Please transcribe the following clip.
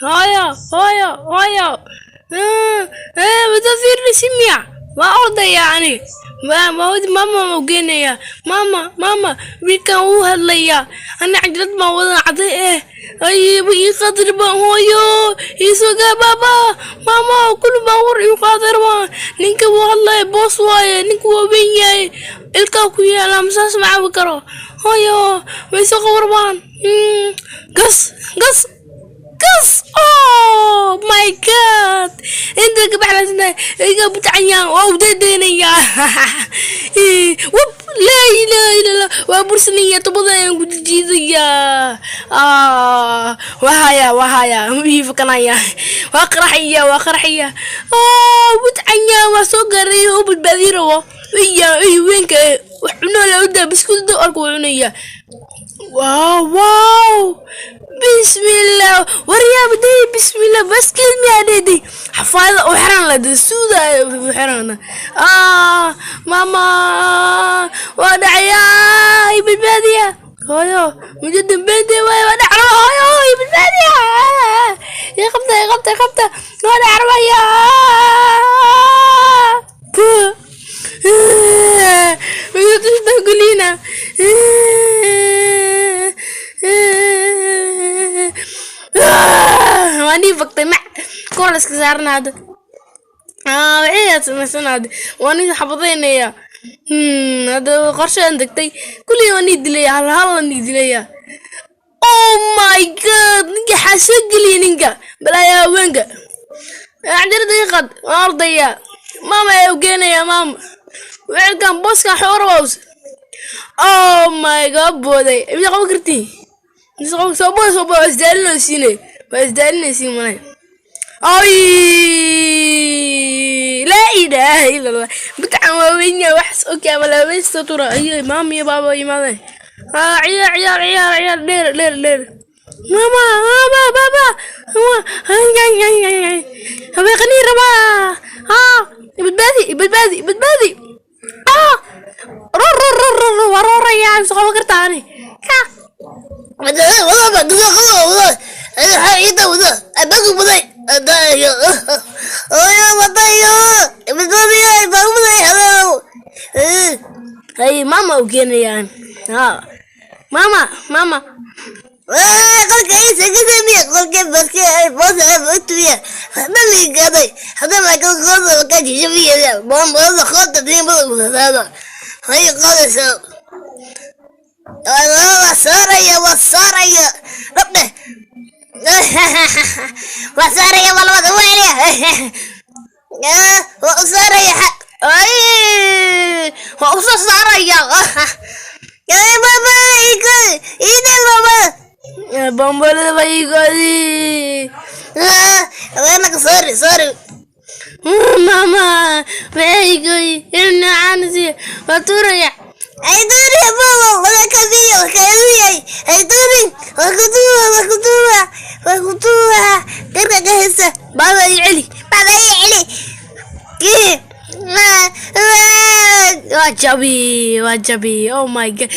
Hooyo, hooyo, hooyo, wada fiirnaysi miya? Waa ordaya ani. Mama ma geenaya? Mama, mama, wiilkan wuu hadlayaa. Ani cajalad baan wadan caday eh. Ay, ii qadar baan, hooyo ii soo gaa. Baaba, mama, kulli baan war ii qaaday rabaa. Ninka wuu hadlaya, boos waaye. Ninka waa weyn yahay, ilkaa ku yaala, masaas ma cabi karo. Hooyo, way soo qabar baan. Gas, gas, gas! Oh my God, inta ka baxlasna iga butacayaan, waa udadeynaya. Wab, laa ilaaha illa Allah, waa bursanaya, tubada ayaan ku jiidayaa. Ah, waa haya, waa haya, ii fakanaya, waa qaraxaya, waa qarxaya. Oh, butcanya waa soo gaaray oo badbaadi rabo. Iya, iyo weynka wax cuno la udaa, biskuud arku cunaya. Wow, wow, bismillah, waryaa baday, bismillah, baskeed miyaa dheeday? Xafaayada u xiran la suuda u xiran. Ah, mama, waa dhacayaa, i badbaadiya. Hooyo, muddo dambeynte waay, waa dhac raba. Hooyo, i badbaadiya, i qabta, i qabta, i qabta, waa dhac rabaya. Puh. Gulina. Waan ii faktay mac kor la iska saarna hadda. Waxay aad samaysan hadda, waan ii xabadaynaya. Hadda qorshe aan degtay, kulli waan ii dilaya, hal hal aan ii dilaya. Oh my God, ninka xaa soo geliyay? Ninka balaayaa haweenka cajalada ii qad, waan ordaya. Mama ayaa u geenaya, maama, weelkan booskan xoora. Oh my God, booday, imisa qaban kartiin? Imisa qaban? Soo booda, soo booda, waa isdaalinaysiine, waa isdaalinaysiin malay. Ay, laa ilaaha illa Allah, bidcan waaweyn yahay, wax okay ama laaweysta tura. Ayo, maama iyo baaba yimaadeen. Ah, ciyaar, ciyaar, ciyaar, ciyaar, dheer, dheer, dheer. Mama, mama, baba, habee rabaa. Ah, badbaadi, badbaadi, badbaadi. Ah, ror, ror, ror, ror, waa rooraya, soo qaban kartaa ani ka. Wada wada wada wada wada wada abagu wada adayo oyo wadayo badbaadiyo bagu. Hay, mama u keenayaan. Ha, mama, mama. Qolka isaga qolka baske boos tuya hada ligaday hada ma ka qodo ka jijibiya bomba khota din bada hay qodayso. Waa saaraya, waa saaraya, rabbe, waa saaraya, waa labada weeliya, waa u saaraya. Ay, waa u soo saaraya. Baba, ide baba. Bombolada baa igoodi. Sorry, sorry. Mama, maxay igoy ilnacaansi, waa tuuraya. Ay duri baba, wala kabiyo kabiyo, ay duri, waa kutuwa, waa kutuwa, waa kutuwa garka gahisa. Baba, i celi. Baba, i celi. Waa jabi, waa jabi. Oh my God.